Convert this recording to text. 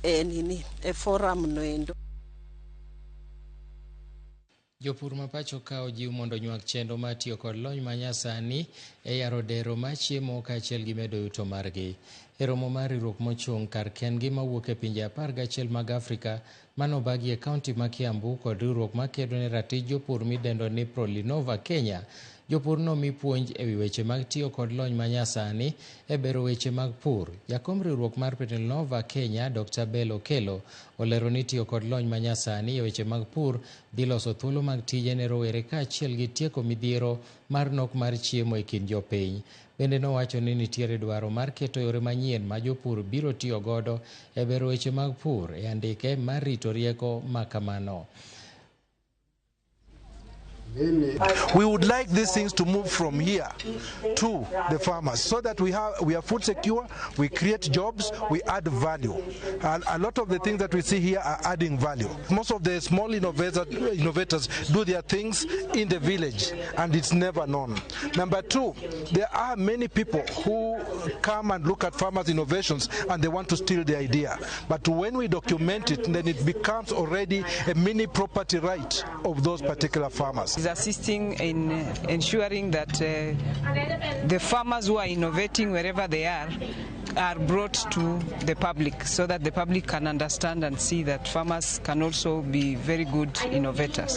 e nini e forum no endo. Jopur ma pacho ka ojiw mondo onywak chenro mar tiyo kod lony manyasani e yaro dero mar chiemo kaachiel gi medo yuto margi. E romo mar riwruok mochung' kar kendgi mawuok e pinje 11 mag Afrika manobagi e kaunti ma Kiambu kod riwruok makedo ne ratich jopur midendo ni Prolinova Kenya, jopur nomi puonj e wi weche mag tiyo kod lony manyasani e bero weche mag pur. Jakom riwruok mar Prolinova Kenya, Dr. Bel Okello, olero ni tiyo kod lony manyasani e weche mag pur dhi loso thuolo mag tije ne rowere kaachiel gi tieko midhiero mar nok mar chiemo e kind jopiny. Bende nowacho ni nitiere dwaro mar keto yore manyien ma jopur biro tiyo godo e bero weche mag pur e andike mar rito rieko ma kamano. We would like these things to move from here to the farmers so that we are food secure, we create jobs, we add value. And a lot of the things that we see here are adding value. Most of the small innovators do their things in the village and it's never known. Number two, there are many people who come and look at farmers' innovations and they want to steal the idea. But when we document it, then it becomes already a mini property right of those particular farmers. Is assisting in ensuring that the farmers who are innovating wherever they are brought to the public so that the public can understand and see that farmers can also be very good innovators.